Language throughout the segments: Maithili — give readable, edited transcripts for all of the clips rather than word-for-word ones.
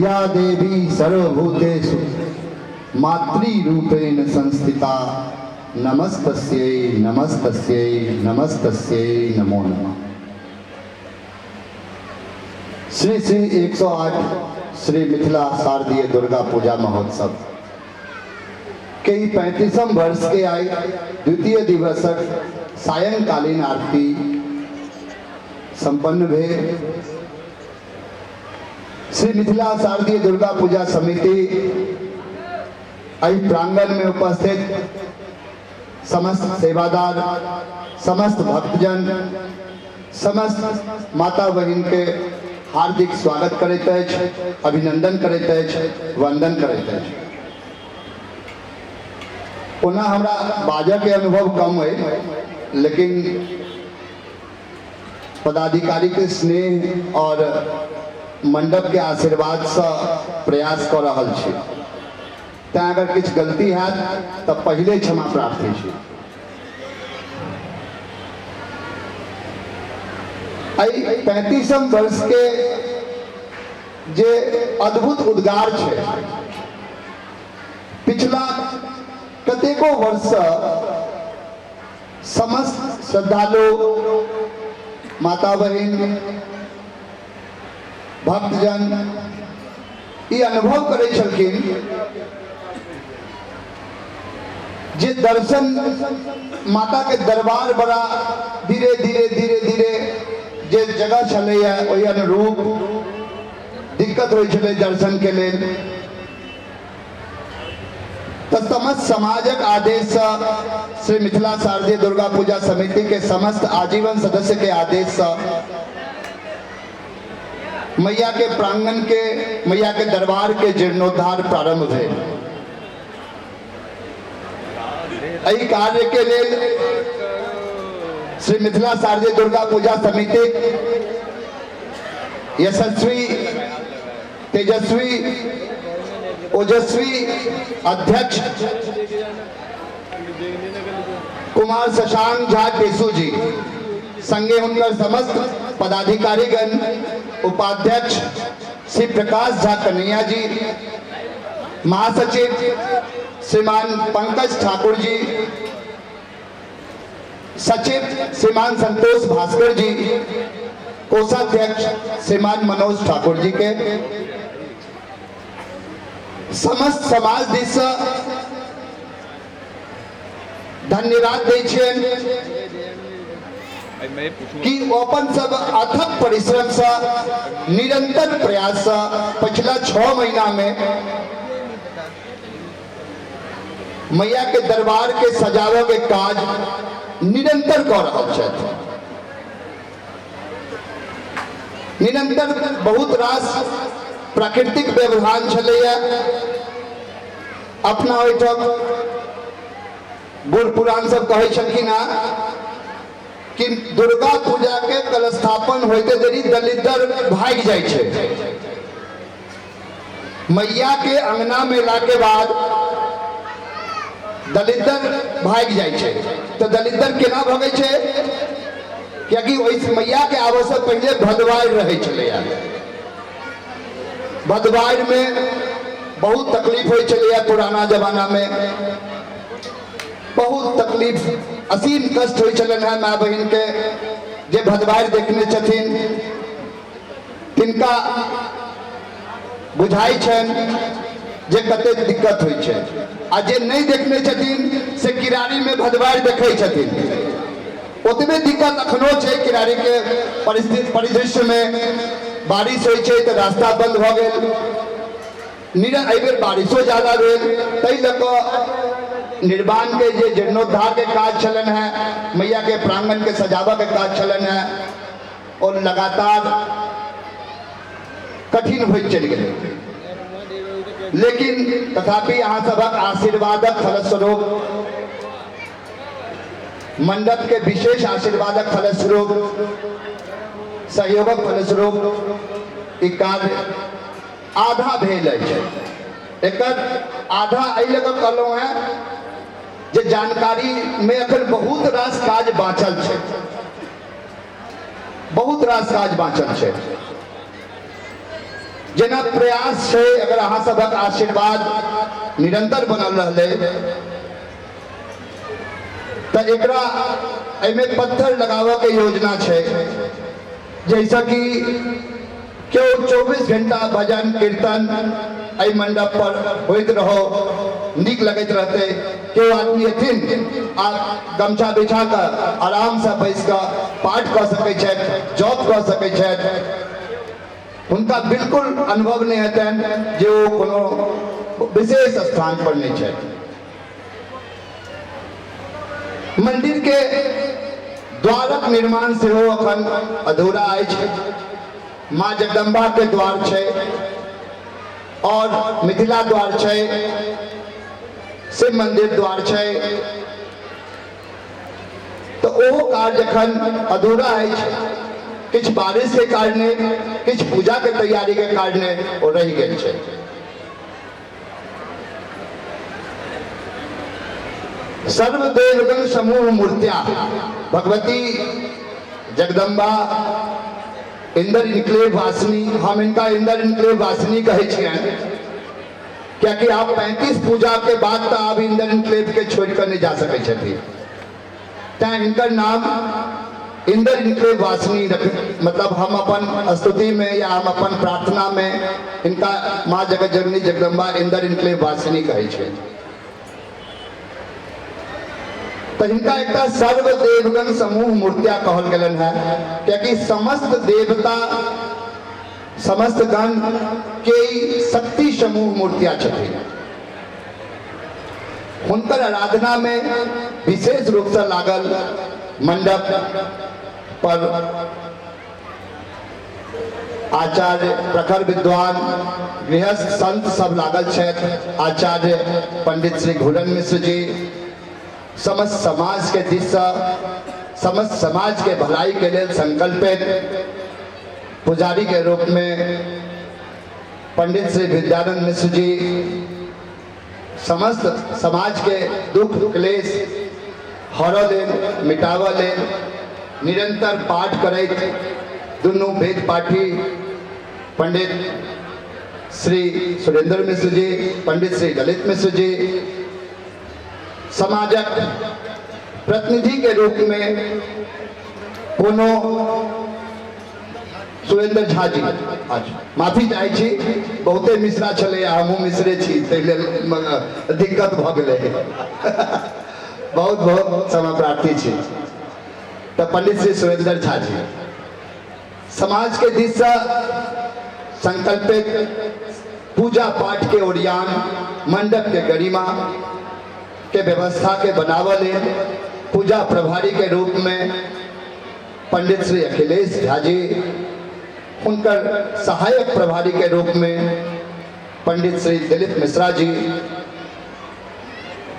या देवी सर्वभूतेषु मातृरूपेण संस्थिता नमस्तस्यै नमस्तस्यै नमस्तस्यै नमो नमः। श्री श्री 108 श्री मिथिला शारदीय दुर्गा पूजा महोत्सव के ई 35म वर्ष के आई द्वितीय दिवसक सायंकालीन आरती संपन्न भेल। श्री मिथिला शारदीय दुर्गा पूजा समिति एहि प्रांगण में उपस्थित समस्त सेवादार, समस्त भक्तजन, समस्त माता बहिन के हार्दिक स्वागत करैत अछि, अभिनंदन करैत अछि, वंदन करैत अछि। ओना हमरा बाजऽ के अनुभव कम अइ, लेकिन पदाधिकारी के स्नेह और मंडप के आशीर्वाद से प्रयास कर रहल छी, तैं अगर किछु गलती हैत तऽ पहिले क्षमा प्रार्थी छी। एहि 35म वर्ष के जे अद्भुत उद्गार छै, पिछला कतेको वर्षसँ समस्त श्रद्धालु माता बहिन भक्तजन ई अनुभव करै छलखिन जे दर्शन माता के दरबार बड़ा धीरे धीरे धीरे धीरे जे जगह छलैया ओहि अनुरूप दिक्कत होइ छलै दर्शन के लेल। तऽ समस्त समाजक आदेशसँ श्री मिथिला शारदीय दुर्गा पूजा समिति के समस्त आजीवन सदस्य के आदेशसँ मैया के प्रांगण के, मैया के दरबार के जीर्णोद्धार प्रारंभ भेल। एहि कार्य के लेल श्री मिथिला शारदीय दुर्गा पूजा समिति यशस्वी, तेजस्वी, ओजस्वी अध्यक्ष कुमार शशांक झा केशु जी संगे हुनकर समस्त पदाधिकारीगण, उपाध्यक्ष श्री प्रकाश झा कन्हैया जी, महासचिव श्रीमान पंकज ठाकुर जी, सचिव श्रीमान संतोष भास्कर जी, कोषाध्यक्ष श्रीमान मनोज ठाकुर जी के समस्त समाज दिस धन्यवाद दै छियनि कि ओ अपन सब अथक परिश्रम से, निरंतर प्रयास से पिछला 6 महीना में मैया के दरबार के सजावऽ के काज निरंतर कऽ रहल छथि। निरंतर बहुत रास प्राकृतिक व्यवधान छलैया। अपना ओहिठाम बूढ़ पुरान सब कहै छलखिन हेँ कि दुर्गा पूजा के कलस्थापन होइते देरी दलिदर भागि जाइ छै। मैया के अंगना में ला के बाद दलिदर भागि जाइ छै। तऽ दलिदर केना भगै छै? कियाकि ओहि मैया के आबऽ से पहिले भदवारि रहै छलैया। भदवारि में बहुत तकलीफ होइ छलैया। पुराना जमाना में बहुत तकलीफ, असीम कष्ट होइ छलनि हेँ माय बहिन के। जे भदवारि देखने छथिन तिनका बुझाइ छनि जे कतेक दिक्कत होइ छै, आ जे नहि देखने छथिन से किरारीमे भदवारि देखै छथिन। ओतबे दिक्कत अखनो छै किरारीके परिस्थिति परिदृश्यमे। बारिश होइ छै तऽ रास्ता बंद भऽ गेल। एहिबेर बारिशो ज्यादा भेल, ताहि लऽ कऽ निर्माणके जे जीर्णोद्धारके काज छलनि हेँ, मैयाके प्रांगणके सजाबऽके काज छलनि हेँ, और लगातार कठिन होइत चलि गेलै। लेकिन तथापि अहाँ सभक आशीर्वादक फलस्वरूप, मंडप के विशेष आशीर्वादक फलस्वरूप, सहयोगक फलस्वरूप ई कार्य आधा भेल अछि। एकर आधा एहि लऽ कऽ कहलहुँ हेँ जे जानकारी में अखन बहुत रास काज बाँचल छै, बहुत रास काज बाँचल छै। जेना प्रयास छै, अगर अहाँ सभक आशीर्वाद निरंतर बनल रहलै तऽ एकरा एहिमे पत्थर लगाबऽ के योजना छै, जैसा कि केओ 24 घंटा भजन कीर्तन एहि मंडप पर होइत रहो, नीक लगैत रहतै। केओ आदमी एथिन आ गमछा बिछा कऽ आरामसँ बैस कऽ पाठ कऽ सकै छथि, जप कऽ सकै छथि। हुनका बिल्कुल अनुभव नहि हेतनि जे ओ कोनो विशेष स्थान पर नहि छथि। मंदिर के द्वारक निर्माण सेहो अखन अधूरा अछि। माँ जगदम्बा के द्वार छै और मिथिला द्वार छै, शिव मंदिर द्वार छै, तऽ ओहो कार्य जखन अधूरा अछि, किछु बारिश के कारणे, किछु पूजा के तैयारी के कारणे ओ रहि गेल छै। सर्वदेवगण समूह मूर्तिया भगवती जगदम्बा इंदर इनक्लेव वासिनी, हम इनका इंदर इनक्लेव वासिनी कहै छियनि, कियाकि आप 35 पूजा के बाद तो आप इंदर इनक्लेव के छोड़ कर नहीं जा सकै छथिन, तैं हिनकर नाम इंदर इनक्लेव वासिनी रख, मतलब हम अपन स्तुति में या हम अपन प्रार्थना में इनका माँ जगत जननी जगदम्बा इंदर इनक्लेव वासिनी कहै छै। तो हिनका एकटा सर्वदेवगण समूह मूर्तिया कहल गेलनि है, कियाकि समस्त देवता समस्त गण के ई शक्ति समूह मूर्तिया छथिन। हुनकर आराधना में विशेष रूप से लागल मंडप पर आचार्य प्रखर विद्वान गृहस्थ संत सब लागल छथि। आचार्य पंडित श्री घूरन मिश्र जी समस्त समाज के दिस से समस्त समाज के भलाई के लेल संकल्पित पुजारी के रूप में पंडित श्री विद्यानंद मिश्र जी समस्त समाज के दुख क्लेश हरऽ लेल, मिटाबऽ लेल निरंतर पाठ करैत दुनू वेद पाठी पंडित श्री सुरेंद्र मिश्र जी, पंडित श्री ललित मिश्र जी समाजक प्रतिनिधि के रूप में कोनो सुरेंद्र झा जी, अच्छा माफी चाहै छी, बहुते मिश्रा छलै, हमहूँ मिश्रे छी, ताहि लेल दिक्कत भऽ गेलै, बहुत बहुत क्षमा प्रार्थी छी। तऽ पंडित श्री सुरेंद्र झा जी समाज के दिस से संकल्पित पूजा पाठ के ओरियान, मंडप के गरिमा के व्यवस्था के बनावऽ लेल पूजा प्रभारी के रूप में पंडित श्री अखिलेश झा जी, हुनकर सहायक प्रभारी के रूप में पंडित श्री दिलीप मिश्रा जी,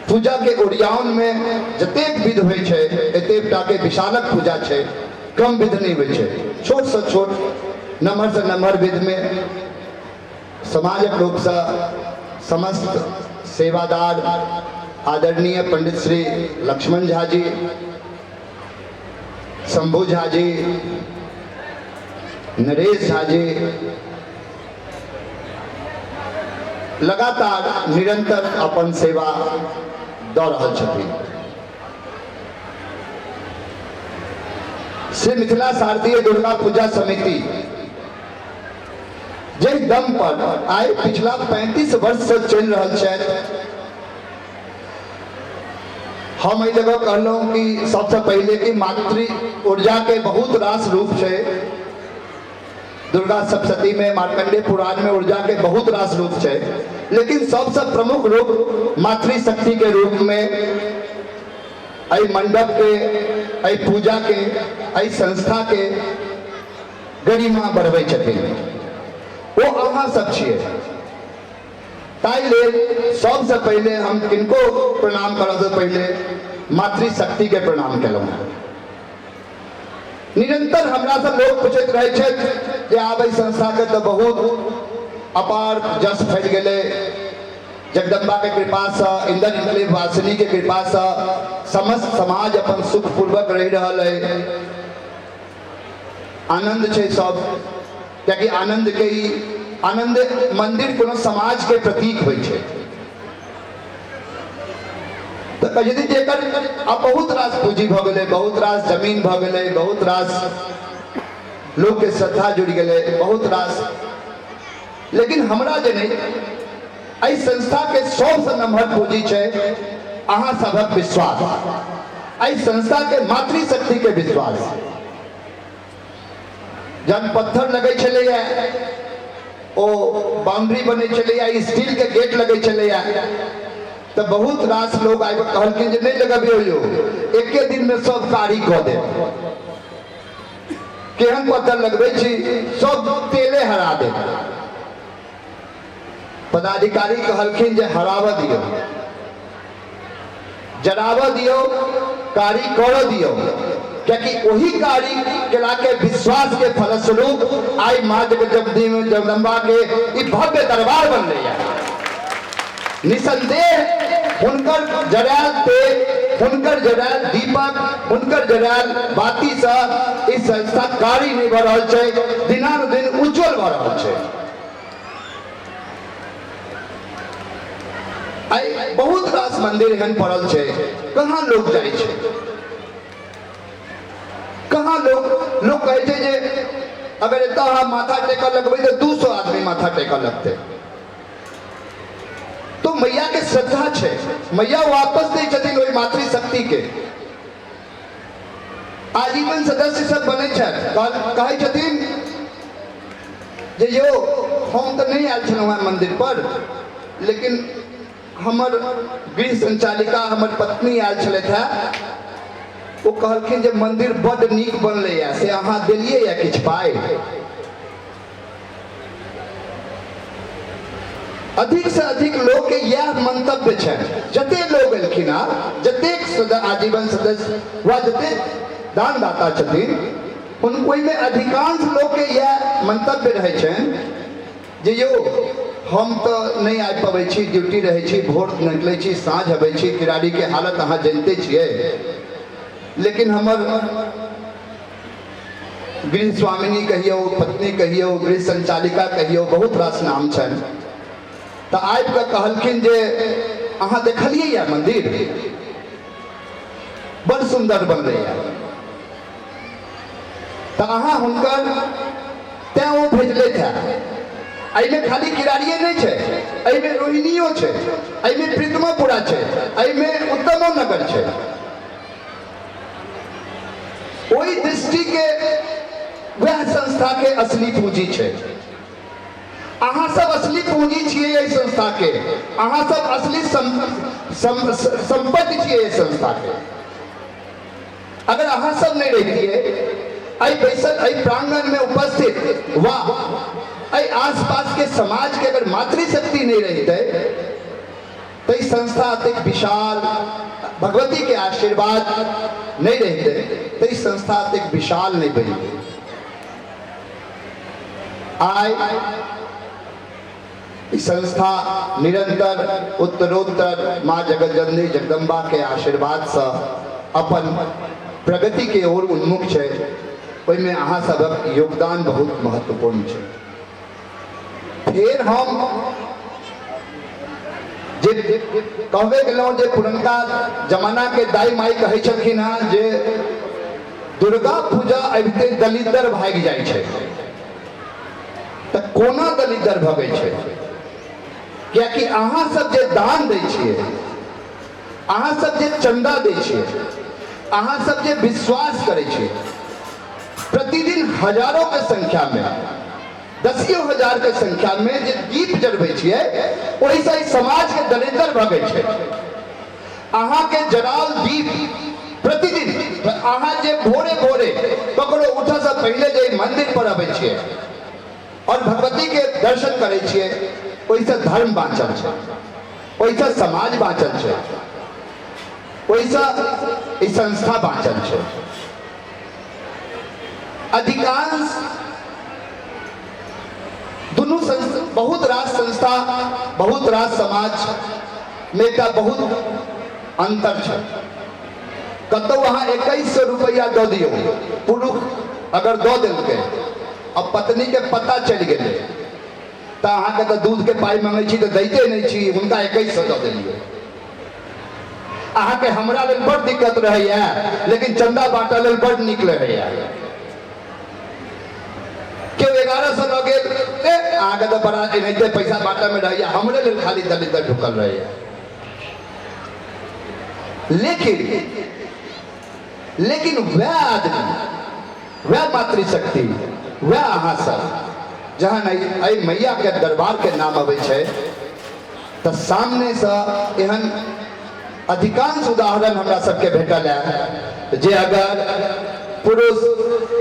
पूजा के ओरियान में जतेक विध होइ छै एतेक टा के विशालक पूजा छै, कम विध नहीं होइ छै, छोट से छोट नमहर से नमहर विध में समाजक रूप से समस्त सेवादार आदरणीय पंडित श्री लक्ष्मण झा जी, शंभू झा जी, नरेश झा जी लगातार निरंतर अपन सेवा दऽ रहल छथिन। श्री मिथिला शारदीय दुर्गा पूजा समिति जाहि दम पर आइ पिछला 35 वर्ष से चलि रहल छथि, हम एहि जगह कहलहुँ कि सबसे पहिले कि मातृ ऊर्जा के बहुत रास रूप छै। दुर्गा सप्तशती में, मार्कंडेय पुराण में ऊर्जा के बहुत रास रूप छै, लेकिन सबसे प्रमुख रूप मातृशक्ति के रूप में एहि मंडप के, एहि पूजा के, एहि संस्था के गरिमा बढ़बै छथिन ओ अहाँ सब छियै। ताहि लेल सबसे पहिले हम किनको प्रणाम करऽ से पहिले मातृशक्ति के प्रणाम केलहुँ। निरंतर हमरा से लोग पूछैत रहै छथि जे आब एहि संस्था के तऽ बहुत अपार जस फैल गेलै, जगदम्बा के कृपा से, इंदर इनक्लेव वासिनी के कृपा से समस्त समाज अपन सुखपूर्वक रहि रहल है, आनंद छै सब, कियाकि आनंद के ई आनंद मंदिर कोनो समाज के प्रतीक होइ छै। तऽ कहै छथिन जे एकर आब बहुत रास पूंजी भऽ गेलै, बहुत रास जमीन भऽ गेलै, बहुत रास लोकके श्रद्धा जुड़ि गेलै, बहुत रास, लेकिन हमरा जे नहि एहि संस्थाके सबसँ नम्हर पूंजी छै अहाँ सभक विश्वास, एहि संस्थाके मातृशक्तिके विश्वास। जहन पत्थर लगै छलैया, ओ बाउंड्री बनै छलैया, स्टील के गेट लगै छलैया, तऽ बहुत रास लोग आबि कऽ कहलखिन जे नहि लगबियौ यौ, एके दिन में सब कारी कऽ देब, केहन पत्थर लगबै छी, सब तेले हरा देब। पदाधिकारी कहलखिन जे हराबऽ दियौ, जराबऽ दियौ, कारी करऽ दियौ, कियाकि ओही कारी केला के विश्वास के फलस्वरूप आई माँ जगदम्बा के ई भव्य दरबार बनलैया। निसंदेह हुनकर जरायल तेल, हुनकर जरायल दीपक, हुनकर जरायल बाती से ई संस्था कारी नहीं भऽ रहल छै, दिनानुदिन उज्जवल भऽ रहल छै। आइ बहुत रास मंदिर एहन पड़ल छै, कहाँ लोग जाइ छै, कहाँ लोग लोग कहै छै जे अगर एतऽ अहाँ माथा टेकऽ लगबै तऽ 200 आदमी माथा टेकऽ लगतै। तो मैया के श्रद्धा छै, मैया वापस दै छथिन ओहि मातृशक्ति के। आजीवन सदस्य सब बनै छथि, कहै छथिन जे यौ हम तऽ नहि आयल छलहुँ हेँ मंदिर पर, लेकिन हमर गृह संचालिका हमर पत्नी आयल छलथि हेँ, ओ कहलखिन जे मंदिर बड्ड नीक बनलैए, से अहाँ देलियै यऽ किछु पाइ? अधिक से अधिक लोग के यह मंतव्य छै, जते लोग एलखिन हँ, जतेक आजीवन सदस्य वा जतेक दानदाता छथिन, उन ओहिमे अधिकांश लोग के यह मंतव्य रहै छनि जे यौ हम तऽ नहि आबि पबै छी, ड्यूटी रहै छी, भोर निकलै छी, साँझ अबै छी, किरारीके हालत अहाँ जनिते छियै, लेकिन हमर गृह स्वामिनी कहियौ, पत्नी कहियौ, गृह संचालिका कहियौ, बहुत रास नाम छनि, तऽ आबि कऽ कहलखिन जे अहाँ देखलियै यऽ मंदिर बड़ सुन्दर बनलैया, तऽ अहाँ हुनकर तैं ओ भेजलथि हेँ। एहिमे खाली किरारिये नहि छै, एहिमे रोहिणियो छै, एहिमे प्रीतमोपुरा छै, एहिमे उत्तमो नगर छै। ओहि दृष्टि के वएह संस्था के असली पूंजी छै। अहाँ सब असली पूंजी छियै एहि संस्था के, अहाँ सब असली संपत्ति छियै एहि संस्था के। अगर अहाँ सब नहीं रहितियै एहि बैसल एहि प्रांगण में उपस्थित वा एहि आसपास के समाज के अगर मातृशक्ति नहीं रहितै तऽ ई संस्था अतेक विशाल, भगवती के आशीर्वाद नहीं रहितै तऽ ई संस्था अतेक विशाल नहीं बनितै। आइ ई संस्था निरंतर उत्तरोत्तर माँ जगतजननी जगदम्बा के आशीर्वाद से अपन प्रगति के ओर उन्मुख छै, ओहिमे अहाँ सबक योगदान बहुत महत्वपूर्ण छै। फेर हम जे कहबे केलहुँ जे पुरनका जमाना के दाई माई कहै छलखिन हेँ जे दुर्गा पूजा अबिते दलिदर भागि जाइ छै, तऽ कोना दलिदर भगै छै? कियाकि अहाँ सब जे दान दै छियै, अहाँ सब जे चंदा दै छियै, अहाँ सब जे विश्वास करै छियै, प्रतिदिन हजारों के संख्या में, दसियों हजार के संख्या में जे दीप जरबै छियै, ओहिसँ ई समाज के दलिदर भगै छै। अहाँ के जराल दीप प्रतिदिन, अहाँ जे भोरे भोरे ककरो उठऽ से पहिले जे मंदिर पर अबै छियै और भगवती के दर्शन करै छियै, ओहिसँ धर्म बाँचल छै, ओहिसँ समाज बाँचल छै, ओहिसँ ई संस्था बाँचल छै। अधिकांश दुनू संस्था, बहुत रास संस्था, बहुत रास समाज में एकटा बहुत अंतर छै। कतौ अहाँ 2100 रुपया दऽ दियौ, पुरुष अगर दऽ देलकै आ पत्नी के पता चलि गेलै, तऽ अहाँके तऽ दूधके पाइ मङ्गै छी तऽ दैते नहि छी, हुनका 2100 दऽ देलियै। अहाँके हमरा लेल बड़ दिक्कत रहैया, लेकिन चंदा बांटऽ लेल बड़ नीक रहैया। केओ 1100 लऽ गेल, ए अहाँके तऽ बड़ा एनाहिते पैसा बांटऽमे रहैया, हमरे लेल खाली दलिदर ढुकल रहैया। लेकिन लेकिन वएह आदमी, वएह मातृशक्ति, वएह अहाँ सब जहन एहि मैया के दरबार के नाम अबै छै तऽ सामनेसँ एहन अधिकांश उदाहरण हमरा सबके भेटल है जे अगर पुरुष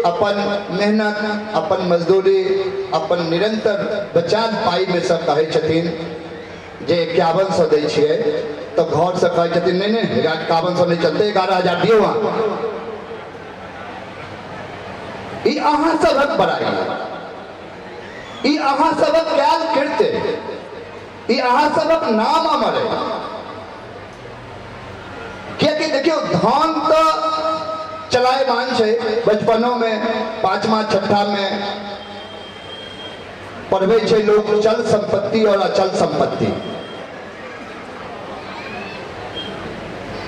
अपन मेहनत, अपन मजदूरी, अपन निरंतर बचाल पाइमे सँ कहै छथिन जे 5100 दै छियै, तऽ घरसँ कहै छथिन नहि नहि 5100 नहि चलतै, 11000 दियौ अहाँ। ई अहाँ सभक बड़ाई, ई अहाँ सभक कयल कृत्य, ई अहाँ सभक नाम अमर है। कियाकि देखियौ धन तऽ चलायमान छै, बचपनो में पाँचमा छठा में पढ़बै छै लोक चल संपत्ति और अचल संपत्ति।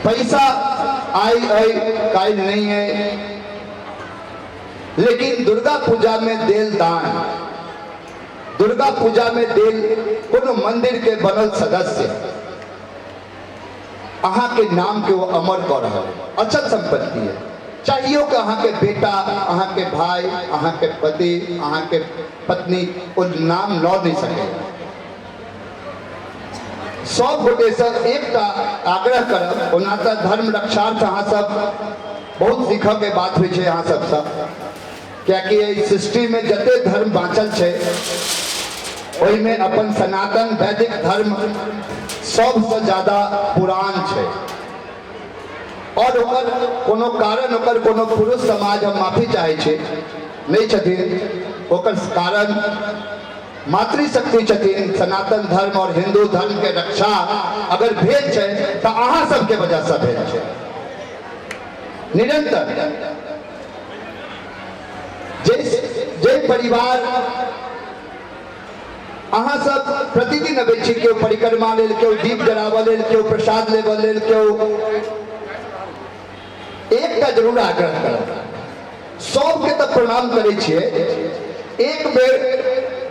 पैसा आइ अइ काल्हि नहीं है, लेकिन दुर्गा पूजा में देल दान, दुर्गा पूजा में देल कोनो मंदिर के बनल सदस्य अहाँ के नाम के वो अमर कऽ रहल है, अचल संपत्ति है। चाहियो कि अहाँ के बेटा, अहाँ के भाई, अहाँ के पति, अहाँ के पत्नी वो नाम लऽ नहीं सके। सब गोटेसँ एकटा आग्रह करब, ओना तऽ धर्म रक्षार्थ अहाँ सब बहुत सीखऽ के बात होइ छै अहाँ सबसँ, कियाकि एहि सृष्टिमे जते धर्म बाँचल छै ओहिमे अपन सनातन वैदिक धर्म सबसँ ज्यादा पुरान छै। और ओकर कोनो कारण, ओकर कोनो पुरुष समाज, हम माफी चाहै छी, नहि छथिन, ओकर कारण मातृशक्ति छथिन। सनातन धर्म और हिंदू धर्म के रक्षा अगर भेल छै तऽ अहाँ सबके वजहसँ भेल छै। निरंतर जे जे परिवार अहाँ सब प्रतिदिन अबै छी, केओ परिक्रमा लेल, केओ दीप जराबऽ लेल, केओ प्रसाद लेबऽ लेल, केओ एकटा जरूर आग्रह करब, सबके तऽ प्रणाम करै छियै, एक बेर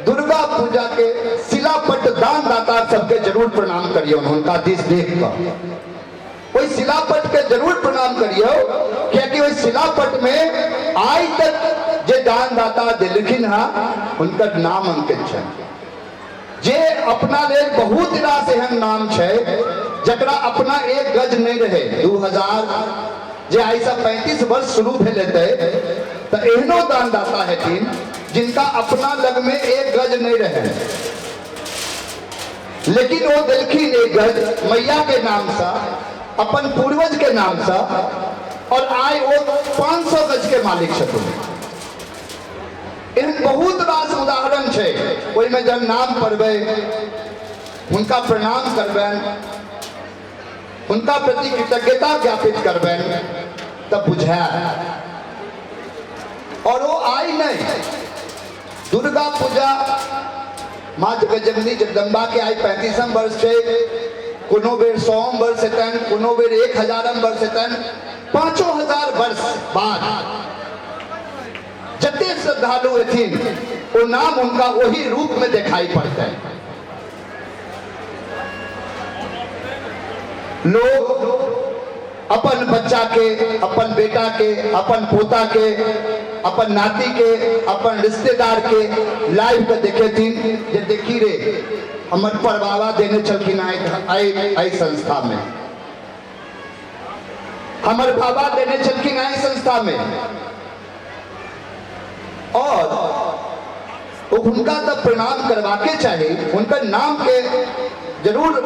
दुर्गा पूजा के शिलापट दानदाता सबके जरूर प्रणाम करियौ। हुनका दिस देख कऽ ओहि शिलापट के जरूर प्रणाम करियौ, कियाकि ओहि शिलापट में आइ तक जे दानदाता देलखिन हँ हुनकर नाम अंकित छनि। जे अपना लेल बहुत रास एहन नाम छै जकरा अपना एक गज नहि रहे। 2000 जे आइ से 35 वर्ष शुरू भेल हेतै तऽ एहनो दानदाता हेथिन जिनका अपना लग में एक गज नहीं रहे, लेकिन वो देलखिन एक गज मैया के नाम से, अपन पूर्वज के नाम से, और आइ वो 500 गज के मालिक छथिन। एहन बहुत रास उदाहरण छै। ओहिमे जब नाम पढ़बै, हुनका प्रणाम करबनि, हुनका प्रति कृतज्ञता ज्ञापित करबनि तऽ बुझायत। और वो आइ नहीं, दुर्गा पूजा माँ जगत जननी जगदम्बा के आइ 35 वर्ष छै, कोनो बेर 100 वर्ष हेतनि, कोनो बेर 1000 वर्ष हेतनि, 5000 वर्ष बाद जते श्रद्धालु हेथिन ओ नाम हुनका ओही रूप में देखाई पड़तनि। लोग अपन बच्चा के, अपन बेटा के, अपन पोता के, अपन नाती के, अपन रिश्तेदार के लाइव के देखेथिन जे देखी रे हमर परबाबा देने छलखिन एहि संस्था में, हमर बाबा देने छलखिन एहि संस्था में, और ओ हुनका तऽ प्रणाम करबाके चाही, हुनकर नाम के जरूर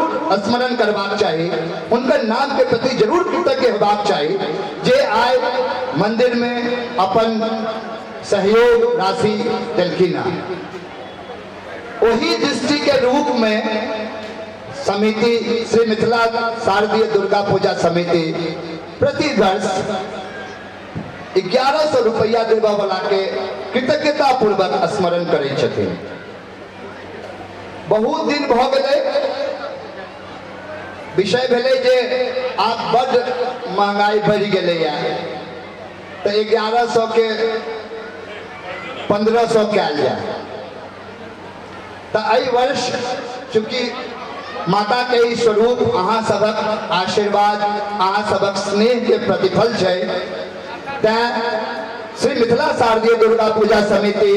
स्मरण करबाक चाही, हुनकर नाम के प्रति जरूर कृतज्ञ होबाक चाही जे आइ मंदिर में अपन सहयोग राशि देलखिन हँ। ओही दृष्टि के रूप में समिति श्री मिथिला शारदीय दुर्गा पूजा समिति प्रतिवर्ष 1100 रुपया देबऽ वाला के कृतज्ञता पूर्वक स्मरण करै छथिन। बहुत दिन भऽ गेलै। विषय भेलै जे आब बड्ड महंगाई बढ़ि गेलैए, तऽ 1100 के 1500 कयल जाय। तऽ एहि वर्ष चूँकि माता के ई स्वरूप अहाँ सभक आशीर्वाद, अहाँ सभक स्नेह के प्रतिफल छै, तैं श्री मिथिला शारदीय दुर्गा पूजा समिति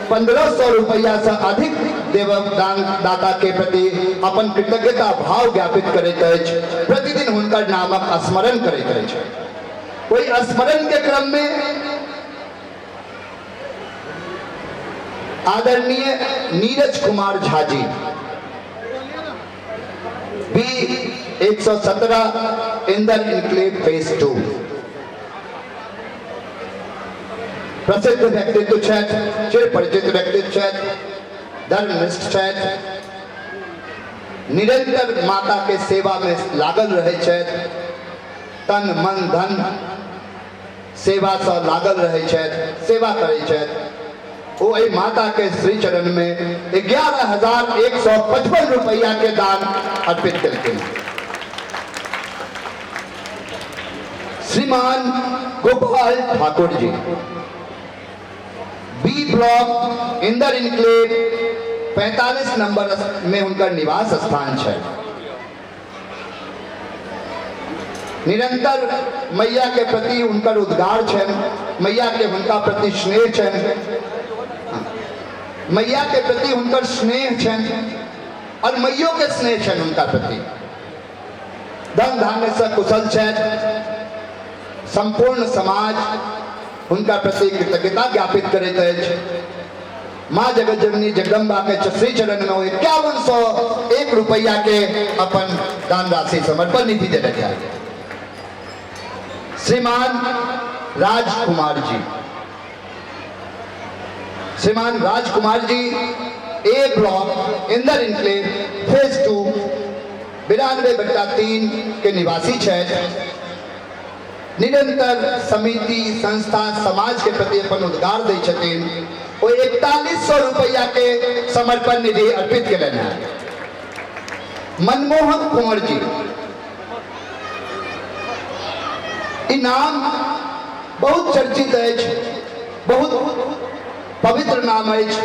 1500 रुपया से अधिक देव दान दाता के प्रति अपन कृतज्ञता भाव ज्ञापित करैत अछि, प्रतिदिन हुनकर नामक स्मरण करैत अछि। ओहि स्मरण के क्रम में आदरणीय Neeraj Kumar Jha ji, B 117 Inder enclave phase 2, प्रसिद्ध व्यक्तित्व छथि, चिर परिचित व्यक्तित्व छथि, धर्मनिष्ठ छथि, निरंतर माता के सेवा में लागल रहै छथि, तन मन धन सेवासँ लागल रहै छथि, सेवा करै छथि। ओ एहि माताके श्री चरणमे 11,155 रुपैआके दान अर्पित केलखिन। Shriman Gopal Thakur ji, B block Inder enclave 45 number में हुनकर निवास स्थान छै। निरंतर मैया के प्रति हुनकर उद्गार छनि, मैया के हुनका प्रति स्नेह छनि, मैया के प्रति हुनकर स्नेह छनि और मैयो के स्नेह छनि हुनका प्रति। धन धान्य से कुशल छथि, संपूर्ण समाज हुनका प्रति कृतज्ञता ज्ञापित करैत अछि। माँ जगत जननी जगदम्बा के श्री चरण में 5101 रुपया के अपन दान राशि समर्पण निधि देलक है। श्रीमान राजकुमार जी, श्रीमान Rajkumar ji A block Inder enclave phase 2 92/3 के निवासी छथि। निरंतर समिति संस्था समाज के प्रति अपन उद्गार दै छथिन। ओ 4100 रुपया के समर्पण निधि अर्पित केलनि हैं। मनमोहन कुंवर जी, ई नाम बहुत चर्चित अछि, बहुत पवित्र नाम अछि,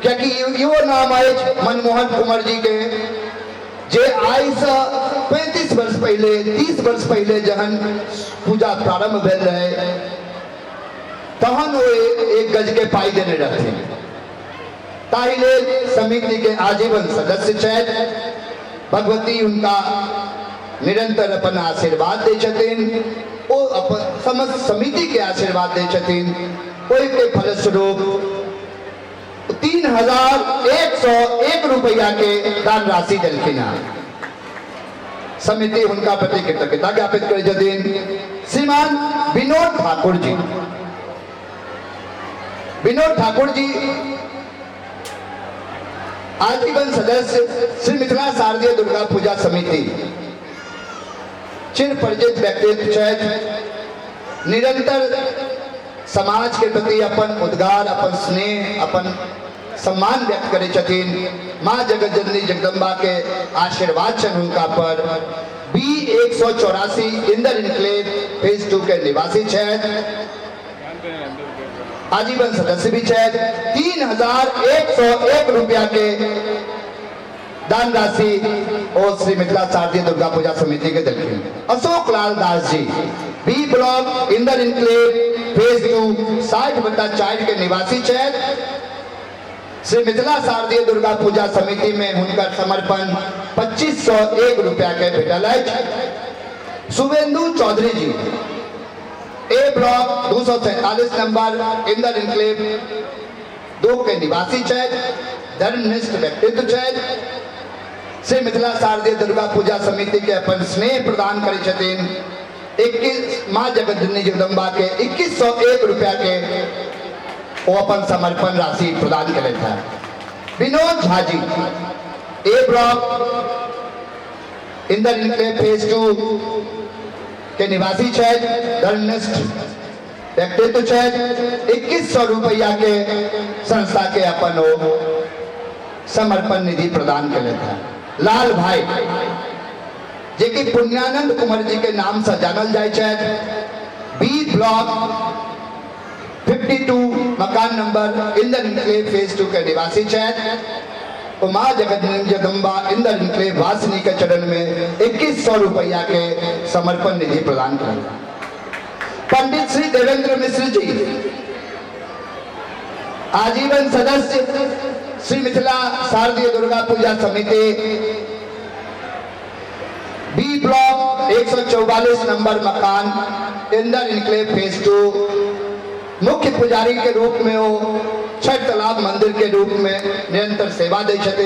कियाकि इहो नाम अछि मनमोहन कुंवर जी के जे आइ से 35 वर्ष पहले, 30 वर्ष पहले जहन पूजा प्रारंभ भेल रहे तहन ओ एक गज के पाई देने रहथिन। ताहि लेल समिति के आजीवन सदस्य छथि। भगवती हुनका निरंतर अपन आशीर्वाद दै छथिन, ओ अपन समस्त समिति के आशीर्वाद दै छथिन। ओहिके फलस्वरूप 3101 रुपया के दान राशि देलखिन हैं। समिति हुनका प्रति कृतज्ञता ज्ञापित करै छथिन। श्रीमान विनोद ठाकुर जी, विनोद ठाकुर जी आजीवन सदस्य श्री मिथिला शारदीय दुर्गा पूजा समिति, चिर परिचित व्यक्तित्व छथि, निरंतर समाज के प्रति अपन उद्गार, अपन स्नेह, अपन सम्मान व्यक्त करै छथिन। माँ जगत जननी जगदम्बा के आशीर्वाद छनि हुनका पर। बी 184 इंदर इनक्लेव फेज 2 के निवासी छथि, आजीवन सदस्य भी छथि। 3101 रुपया के दान राशि ओ श्री मिथिला शारदीय दुर्गा पूजा समिति के देलखिन। Ashok Lal Das ji, B block Inder enclave phase 2 60/4 के निवासी छथि। श्री मिथिला शारदीय दुर्गा पूजा समिति में हुनकर समर्पण 2501 रुपया के भेटल अछि। Shubhendu Chaudhary ji, A block 247 number Inder enclave 2 के निवासी छथि, धर्मनिष्ठ व्यक्तित्व छथि। श्री मिथिला शारदीय दुर्गा पूजा समिति के अपन स्नेह प्रदान करै छथिन। 21 माँ जगतजननी जगदम्बा के 2101 रुपया के ओ अपन समर्पण राशि प्रदान केलथि हैं। Vinod Jha ji, A block Inder enclave phase 2 के निवासी छथि, धर्मनिष्ठ व्यक्तित्व छथि। 2100 रुपया के संस्था के अपन ओ समर्पण निधि प्रदान केलथि हैं। लाल भाई जे कि पुण्यानंद कुमार जी के नाम से जानल जाइ छथि, बी ब्लॉक 52 मकान नंबर इंदर इनक्लेव फेज 2 के निवासी छथि। ओ माँ जगत जगदम्बा इंदर इनक्लेव वासिनी के चरण में 2100 रुपया के समर्पण निधि प्रदान करल। पंडित श्री देवेंद्र मिश्र जी, आजीवन सदस्य श्री मिथिला शारदीय दुर्गा पूजा समिति, बी ब्लॉक 144 नंबर मकान इंदर इनक्लेव फेज 2, मुख्य पुजारी के रूप में वो छठ तालाब मंदिर के रूप में निरंतर सेवा दै छथिन।